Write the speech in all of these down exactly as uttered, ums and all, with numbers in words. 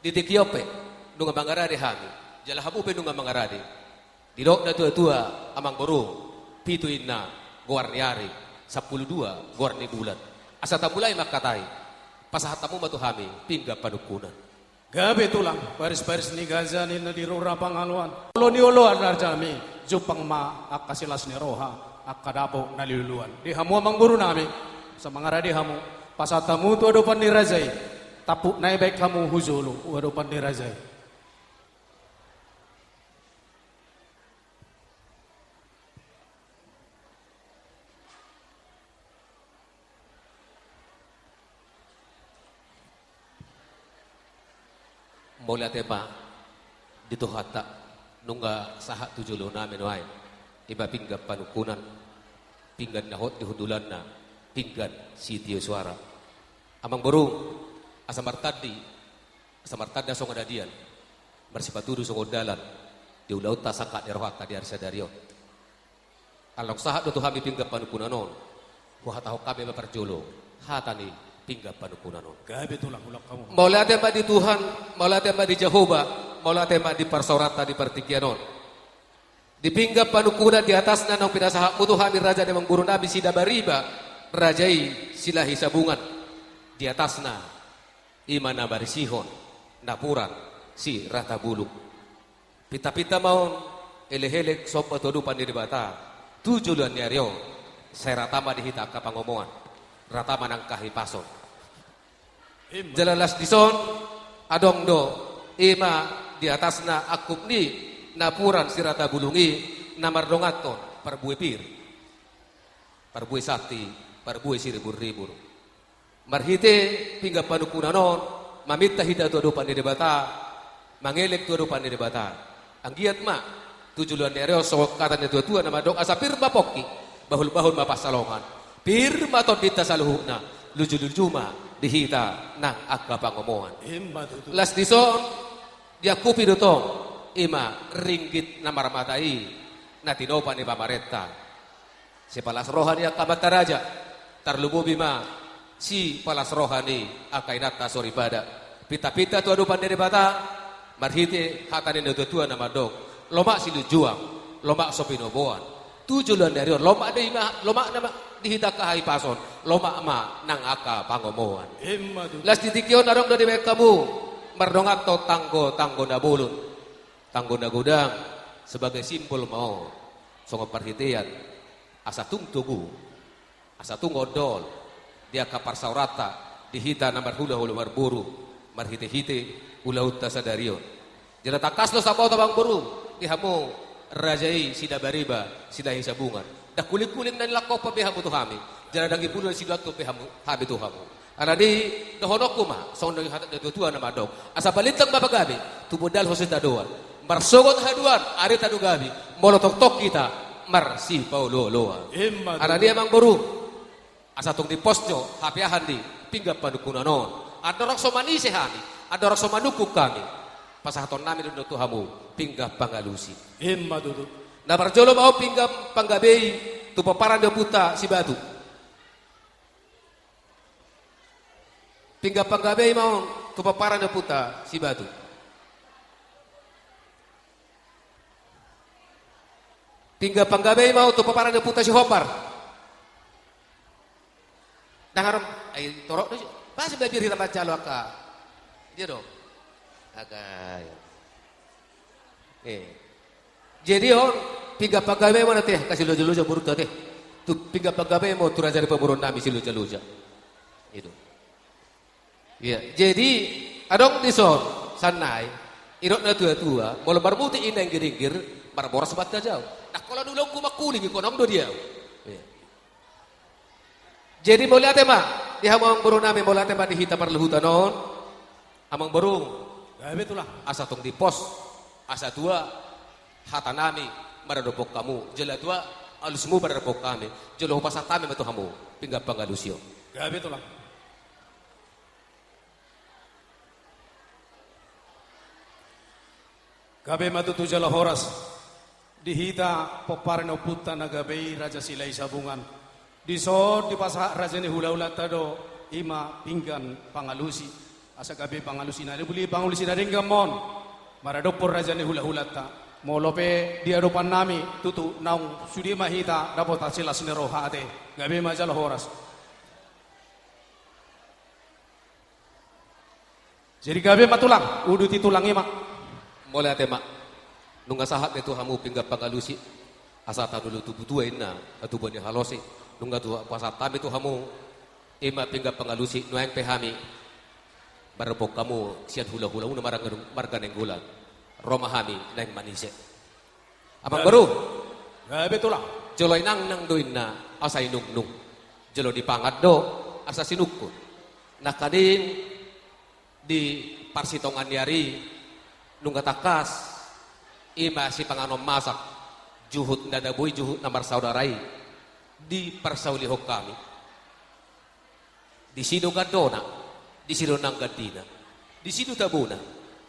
Di tingki on pe nunga mangarade hami, jala hamu pe nunga mangarade. Didok na tua-tua, amang boru, pitu inna goar ni ari, sampulu dua goar ni bulan. Asa tamulai mangkatai, pasahat hamu ma tu hami pinggan panungkunan. Gabe tulang, baris-baris ni gaja ninna di rura Pangaloan. Olo ni oloan rajanami, jumpang ma angka silas ni roha, angka dapot na niluluan. Di hamu amang boru nami, asa mangarade hamu, pasahat hamu tu adopan ni raja i, tampuk nai baen hamu hu jolo, tu adopan ni raja i. Mauliate ma di Tuhanta, nunga sahat tu jolo nami nuaeng, i ma pinggan panungkunan, pinggan na hot di hundulanna, pinggan sitio suara. Amang boru, asa martandi, asa martanda songon adian, marsipatudu songon dalan, di ulaonta sangkap ni rohanta di ari sadari on. Ala naung sahat do tu hami pinggan panungkunan on, huhatahon hami ma parjolo hata ni pinggan panungkunan on. Gabe tulang, ulang hamu. Mauliate ma di Tuhan, mauliate ma di Jahowa, mauliate ma di parsaoranta di partingkian on. Di pinggan panungkunan di atasna naung pinasahatmu tu hami raja ni amang boru nami Sidabariba, raja i Silahi Sabungan. Di atasna, i ma na marisihon napuran si rata bulung. Pinta-pinta ma on, elek-elek somba tu adopan ni Debata, tu joloan ni ari on, sai rata ma di hita angka pangomoan, rata ma nang angka hipason. Ima. Jala las dison, adong do, i ma di atasna angkup ni napuran si rata bulung i, na mardonganhon parbue pir, parbue santi, parbue siribur-ribur. Marhite pinggan panungkunan on, maminta hita tu adopan ni Debata, mangelek tu adopan ni Debata. Anggiat ma, tu joloan ni ari on songon hata ni na tua-tua na mandok, asa pir ma pongki, bahul-bahul ma pansalongan. Pir ma tondinta saluhutna, luju-luju ma di hita nang angka pangomoan. Ima tutu. Las dison, diangkupi do tong, i ma ringgit na marmata i, na tinopa ni pamarenta. Sipalas roha ni angka amanta raja, tarlumobi ma sipalas roha ni angka inanta soripada. Pinta-pinta tu adopan ni Debata, marhite hata ni na tua-tua na mandok, lomak silunjuang, lomak so pinoboan. Tu joloan ni ari on, lomak do i ma, lomak nama di hita angka hahipason, lomak ma nang angka pangomoan. Ima tutu. Las di tingki on adong do dibaen hamu, mardonganhon tanggo-tanggo na bolon, tanggo na godang, sebagai simbol ma on, songon parhitean, asa tung togu, asa tung ondol, di angka parsaoranta, di hita na marhula-hula marboru, marhite-hite ulaonta sadari on. Jala tangkas do saboto amang boru, di hamu raja i Sidabariba, Silahi Sabungan. Ndang huling-huling na nilangkophon be hamu tu hami, jala ndang ipunan siluathon be hamu, hami tu hamu. Alani i, dohononku ma, songon na hata ni na tua-tua na mandok. Asa balintang ma pagabe, tumundalhon sitadoan. Marsogot haduan, arita do gabe, molo tongtong hita marsipaolo-oloan. Ima tutu. Alani i amang boru, asa tung dipos jo hapeahan ni pinggan panungkunan on. Andorang so manise hami, andorang so manungkun hami, pasahaton nami do tu hamu pinggan pangalusi. Ima tutu. Na parjolo ma on pinggan panggabe i tu pomparan ni ompunta Sibatu. Pinggan panggabe i ma on tu pomparan ni ompunta Sibatu. Pinggan panggabe i ma on tu pomparan ni ompunta Sihombor. Ndang adong, ai torop do si, pasti bajir hita manjalo angka. Dia do. Angka, ya. Eh. Jadi on, pinggan panggabe ma on ate, angka Siloja-loja borunta ate. Tu pinggan panggabe ma on tu raja ni pamoruon nami Siloja-loja. Itu. Iya, jadi adong dison, sannari, didok na tua-tua, molo marmutik inna inggir-inggir, marboras ma hanjau. Ndang holan ulaonku mangkuling, ingkon adong do di ahu. Iya. Jadi mauliate ma, di hamu amang boru nami, mauliate ma di hita parluhutan on. Amang boru. Gabe tulang. Asa tung dipos, asa tua hata nami maradophon hamu, jala tua alusmu maradophon hami, jala hupasahat hami ma tu hamu pinggan pangalusi on. Gabe tulang. Gabe ma tutu jala horas. Di hita pomparan ni ompunta na gabe i Raja Silahi Sabungan. Dison dipasahat raja ni hula-hulanta do i ma pinggan pangalusi. Asa gabe pangalusi na buli, pangalusi na denggan ma on maradophon raja ni hulahulanta. Molo pe di adopan nami tutu naung sude ma hita dapotan silas ni roha ate. Gabe ma jala horas. Jadi gabe ma tulang, uduti tulang i ma. Mauliate ma. Nunga sahat be tu hamu pinggan pangalusi. Asa tahan olo tubu tua inna, hatubuan ni halosi. Nunga tu pasahat hami tu hamu, i ma pinggan pangalusi, nuaeng pe hami maradophon hamu sian hulahula muna marga, marga Nainggolan. Ro ma hami naeng manise. Amang boru. Gabe tulang. Jolo inangnang do inna asa inungnung. Jolo dipangan do asa sinungkun. Nangkaning di parsitongaan ni ari nunga tangkas i ma sipanganon masak, juhut na tabo i, juhut na marsaudara i, diparsaulihon hami. Disi do gandona, disi do nang gandina, disi do tabona,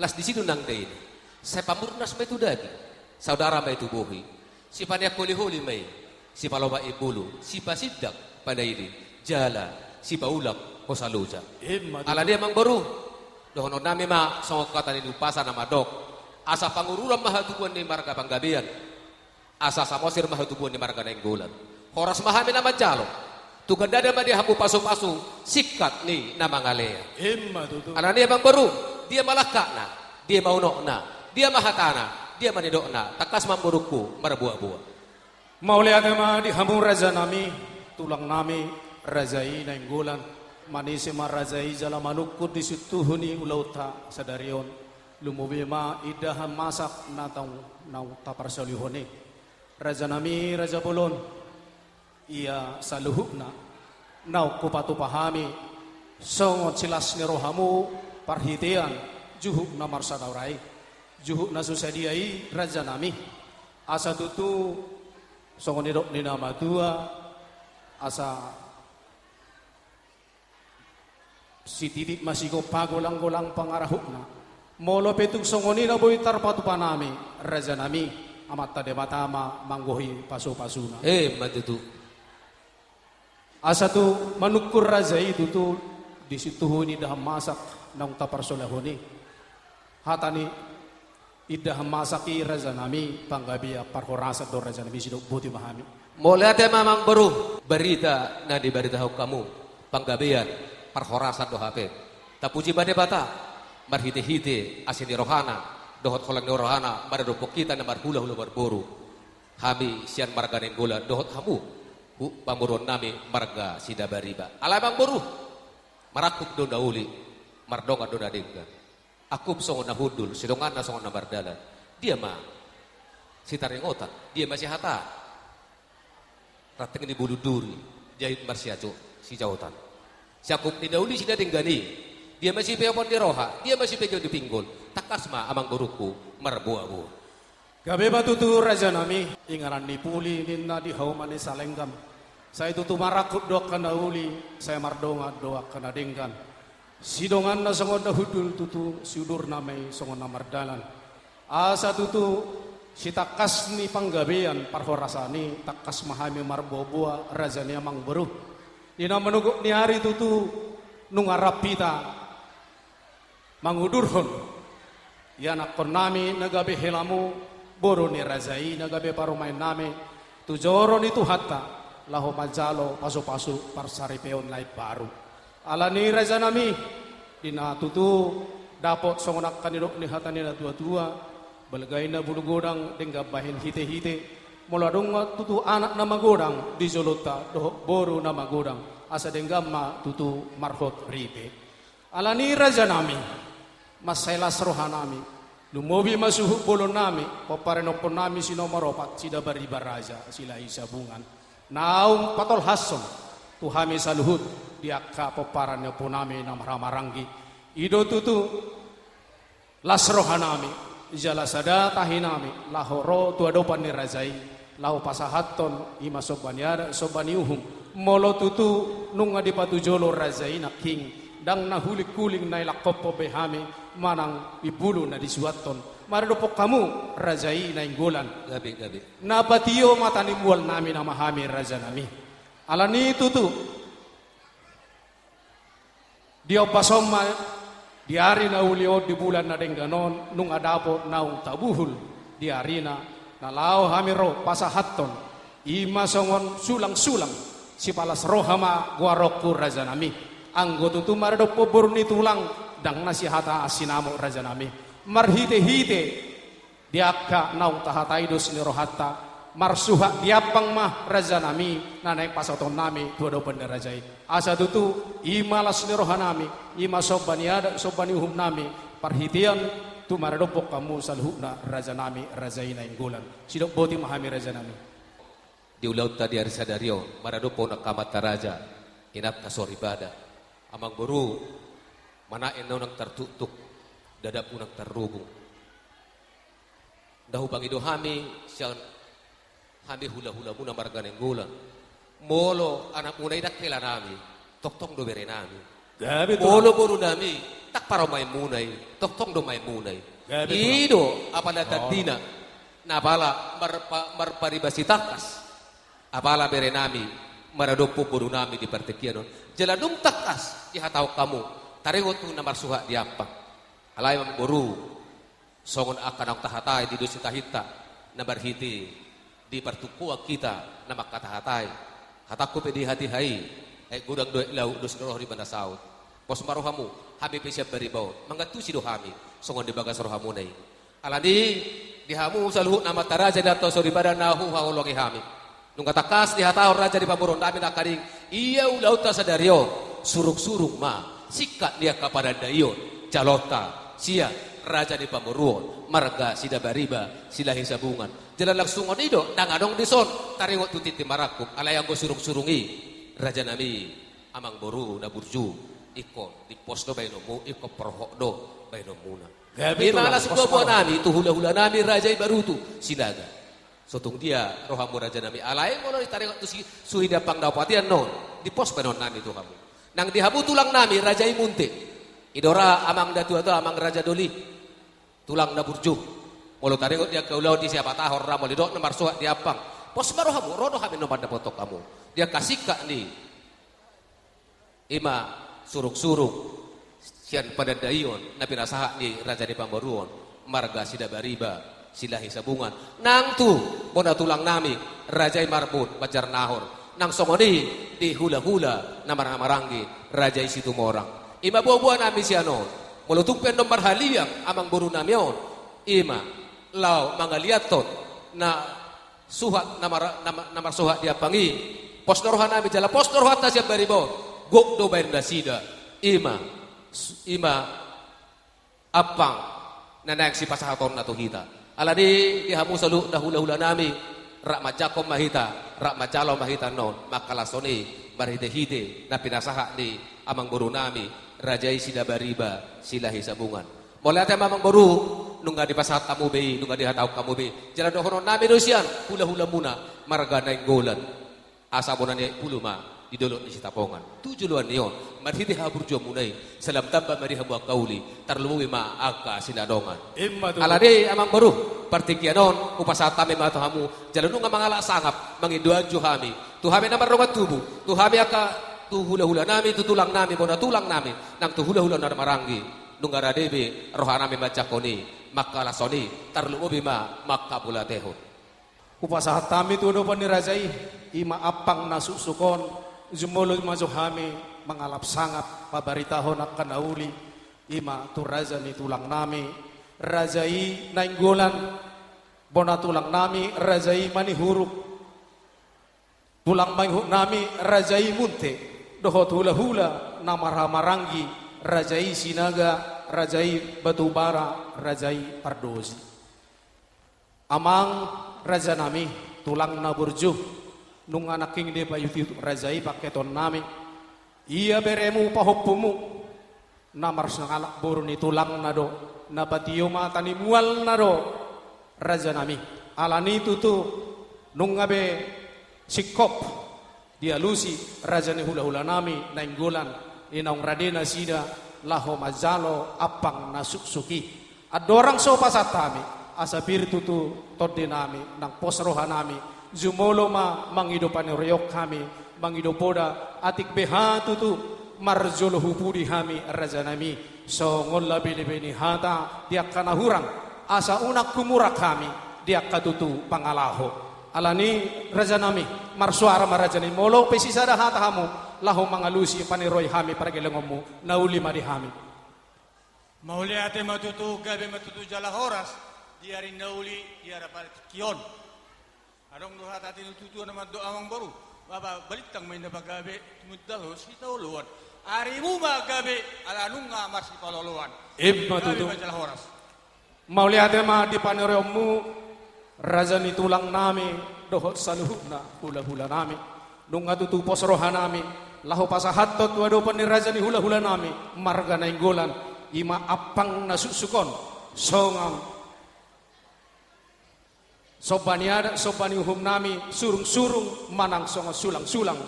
las disi do nang daina. Sai pamurnas ma i tu daging, saudara ma i tu bohi. Sipaneang holiholi ma i, sipalomak imbulu, sipasindak panaili, jala sipaulak hosa loja. Ima tutu. Alani i amang boru, dohonon nami ma songon hata ni umpasa na mandok: Asa pangururan ma hatubuan ni marga Panggabean. Asa Samosir ma hatubuan ni marga Nainggolan. Horas ma hami na manjalo. Tu gandana ma di hamu pasupasu singkat ni na mangalean. Ima tutu. Alani i amang boru, dia ma langkatna, dia ma unokna, dia ma hatana, dia ma nidokna, tangkas ma amang borungku marboaboa. Mauliate ma di hamu raja nami, tulang nami, raja i Nainggolan. Manise ma raja i jala manungkun di sintuhu ni ulaonta sadari on. Lumobi ma indahan masak na naung taparsaulihon i. Raja nami, raja bolon, ia saluhutna naung hupatupa hami songon silas ni rohamu, parhitean juhut na marsaudara i, juhut na so sadia i, raja nami. Asa tutu songon nidok ni na matua, asa sititi ma sigompa, golanggolang pangarahutna. Molo pe tung songon i na boi tarpatupa nami, raja nami, Amanta Debata ma manggohi pasupasuna. Ima tutu. Asa tu manungkun raja i tutu di sintuhu ni indahan masak naung taparsaulihon i. Hata ni indahan masak i, raja nami, Panggabean parhorasan do, raja nami, sidok boti ma hami. Mauliate ma amang boru, barita na dibaritahon hamu Panggabean parhorasan do hape. Tapuji ma Debata, marhitehite asi ni rohana dohot holang ni rohana maradophon hita na marhulahula marboru, hami sian marga Nainggolan dohot hamu, hu, pamoruon nami marga Sidabariba. Alai amang boru, marangkup do na uli, mardongan do na denggan. Angkup songon na hundul, sidonganna songon na mardalan. Dia ma sitaringotan, dia ma sihataan? Ranting ni bulung duri, jait marsiajo, sijaotan. Siangkup ni na uli si na denggan i, dia ma sipeopon ni roha, dia ma sipegeon ni pinggol? Tangkas ma amang borungku marboaboa. Gabe ma tutu raja nami, inganan ni puli ninna di hauma ni salenggan. Sai tutu marangkup do angka na uli, sai mardongan do angka na denggan. Sidonganna songon na hundul tutu, siudurna ma i songon na mardalan. Asa tutu sitangkas ni Panggabean parhorasan i, tangkas ma hami marboaboa, raja ni amang boru. Di na manogot ni ari tutu nunga rap hita mangudurhon ianakkon nami na gabe helamu, boru ni raja i na gabe parumaen nami, tu joro ni Tuhanta, laho manjalo pasupasu parsaripeon na imbaru. Alani i raja nami, di na tutu dapot songon angka nidok ni hata ni natuatua, balga i na bulu godang denggan bahen hitehite, molo adong ma tutu anak na magodang di jolonta dohot boru na magodang, asa denggan ma tutu marhot ripe. Alani i raja nami, mansai las roha nami, lumobi ma suhut bolon nami, pomparan ni ompu nami si nomor opat, Sidabariba Raja Silahi Sabungan, naung patolhashon tu hami saluhut di angka pomparan ni ompu nami na marhahamaranggi. I do tutu las roha nami, jala sada tahi nami, laho ro tu adopan ni raja i, laho pasahathon i ma somba ni adat, somba ni uhum. Molo tutu nunga dipatujolo raja i nangkin, ndang na hulinghuling na ilangkophon be hami, manang imbulu na disuanhon maradophon hamu raja i Nainggolan. Gabe, gabe. Na patio mata ni mual nami nama hami raja nami. Alani i tutu, diombas on ma Di ari na uli on, di bulan na denggan on, nunga dapot naung tabuhul di arina, na laho hami ro pasahathon, i ma songon sulang-sulang sipalas roha ma goaronku, rajanami. Anggo tutu maradophon boru ni tulang, ndang na sihata sinamot, rajanami. Marhite-hite di angka naung tahatai dos ni rohanta, marsuhat di ampang ma, rajanami, na naeng pasahatonnami tu adopan ni raja i. Asa tutu i ma las ni rohanami, i ma somba ni adat, somba ni uhumnami, parhitean tu maradophon hamu saluhutna, rajanami, raja i Nainggolan. Sidok boti ma hami, rajanami. Di ulaonta di ari sadari on, maradophon angka amanta raja, inanta soripada, amangboru, manaen na unang tartuktuk, dadap unang tarrubung. Nda hupangido hami sian hami hula-hulamuna marga Nainggolan. Molo anakmuna i ndang helanami, tongtong do berenami. Gabe tulang. Molo borunami, ndang parumaenmuna i, tongtong do maenmuna i. Gabe tulang. I do apala tandina, na apala marpa-, marparibasi tangkas. Apala berenami, maradophon borunami di partingkian on. Jala nunga tangkas dihatahon hamu, taringot tu na marsuhat di ampang. Alai amangboru, songon angka naung tahatai di dos ni tahinta, na marhite di partungkoan hita na mangkatahatai. Hatangku pe di hatiha i, aek godang do aek laut, dos ni roha do ibana saut. Pos ma rohamu, hami pe sian bariba on, mangantusi do hami, songon di bagas rohamuna i. Alani, di hamu saluhutna amanta raja, inanta soripada na huhaholongi hami. Nunga tangkas dihatahon raja ni pamoruonnami nangkaning, ia ulaonta sadari on, surung-surung ma singkat ni angka padandaion, jaloonta sian raja ni pamoruon, marga Sidabariba Silahi Sabungan. Jala langsung on i do, ndang adong dison taringot tu tintin marangkup, alai anggo surung-surung i, rajanami, amangboru na burju, ingkon dimpos do baenonmu, ingkon porhot do baenonmuna. Gabe tulang, pos ma roha. I ma las ni buabuanami tu hula-hulanami, raja i Barutu Sinaga. So tung dia rohamu, rajanami, alai molo ditaringot tu si suhi di ampang dapotan on, dipos baenonnami tu hamu. Nang di hamu tulangnami, raja i Munte. I do ra amang datua tu, amang raja doli. Tulang na burju. Molo taringot di angka ulaon disi, apatahon ra molo didok na marsuhat di ampang, pos ma rohamu, ro do hami annon mandapothon hamu. Di angka singkat ni, i ma surung-surung sian padandaion na pinasahat ni raja ni pamoruon, marga Sidabariba Silahi Sabungan. Nang tu bona tulangnami, raja i Marbun Banjarnahor. Nang songon i di hula-hula na marhaha maranggi, raja i Situmorang. I ma buabuanami sian on. Molo tung pe annon marhaliang amangborunami on, i ma laho mangaliathon na suhat na mar-, na ma-, na marsuhat di ampang i. Pos do rohanami jala pos do rohanta sian bariba on. Gok do baen nasida. I ma, i ma ampang na naeng sipasahatonna tu hita. Alani, di hamu saluhutna hula-hulanami, rap manjangkon ma hita, rap manjalo ma hita annon, mangkalashon i marhite-hite na pinasahat ni amangborunami, raja i Sidabariba Silahi Sabungan. Mauliate ma amangboru, nunga dipasahat hamu be i, nunga dihatahon hamu be i. Jala dohononnami do sian hula-hulamuna marga Nainggolan. Asa bona ni aek pulu ma di dolok ni Sitapongan. Tu joloan ni on, marhite haburjuonmuna i, salam tamba ma di hamu angka uli, tarlumobi ma angka sinadongan. Ima tutu. Alani amangboru, partingkian on hupasahat hami ma tu hamu, jala nunga mangalap sangap mangido anju hami tu hami na mardongan tubu, tu hami angka, tu hula-hulanami, tu tulangnami, bona tulangnami, nang tu hula-hula na maranggi. Nunga rade be rohanami manjangkon i, mangkalashon i, tarlumobi ma mangkamauliatehon. Hupasahat hami tu adopan ni raja i, i ma ampang na suksuk on, jumolo ma jo hami mangalap sangap, mambaritahon angka na uli, i ma tu raja ni tulangnami, raja i Nainggolan, bona tulangnami, raja i Manihuruk, tulang manihutnami, raja i Munte, dohot hula-hula na marhaha maranggi, raja i Sinaga, raja i Batubara, raja i Pardosi. Amang rajanami, tulang na burju, nunga nangkin dipaihut-ihut raja i pangkataionnami. Ia beremu pahompumu, na marsingalap boru ni tulangna do, na patio mata ni mualna do, rajanami. Alani tutu, nunga be singkop dialusi raja ni hula-hulanami Nainggolan, di naung rade nasida laho manjalo ampang na suksuk i. Andorang so pasahat hami, asa pir tutu tondinami, nang pos rohanami, jumolo ma mangido panurion hami, mangido poda, atik beha tutu, Marjolo hupudi hami, rajanami, songon labelebe ni hata di angka na hurang, asa unang humurang hami di angka tutu pangalaho. Alani, rajanami, marsoara ma, rajanami, molo pe sisada hata hamu laho mangalusi panerohon hami pargellengonmu, na uli ma di hami. Mauliate ma tutu, gabe ma tutu jala horas di ari na uli, di ari partingkian on. Adong do hata ni natuatua na mandok, amangboru: Bapa, balintang ma inna pagabe, tumundalhon sitaoloan. Arimu ma gabe, ala nunga marsipaloloan. Ima tutu. Gabe ma jala horas. Mauliate ma di panerohonmu, raja ni tulangnami dohot saluhutna hulahulanami. Nunga tutu pos rohanami laho pasahathon tu adopan ni raja ni hulahulanami marga Nainggolan, ima ampang na suksuk on, songon somba ni adat, somba ni uhumnami, surungsurung manang songon sulangsulang,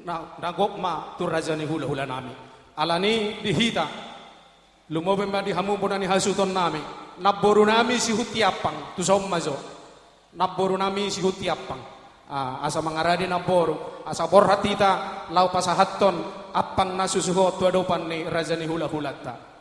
na, na gok ma tu raja ni hulahulanami. Alani, di hita, lumobi ma di hamu bona ni hasuhutonnami, namborunami Sihuntiampang, tuson ma jo, namborunami Sihuntiampang. Ah, asa mangarade namboru, asa borhat hita laho pasahathon ampang na suksuk on tu adopan ni raja ni hulahulanta.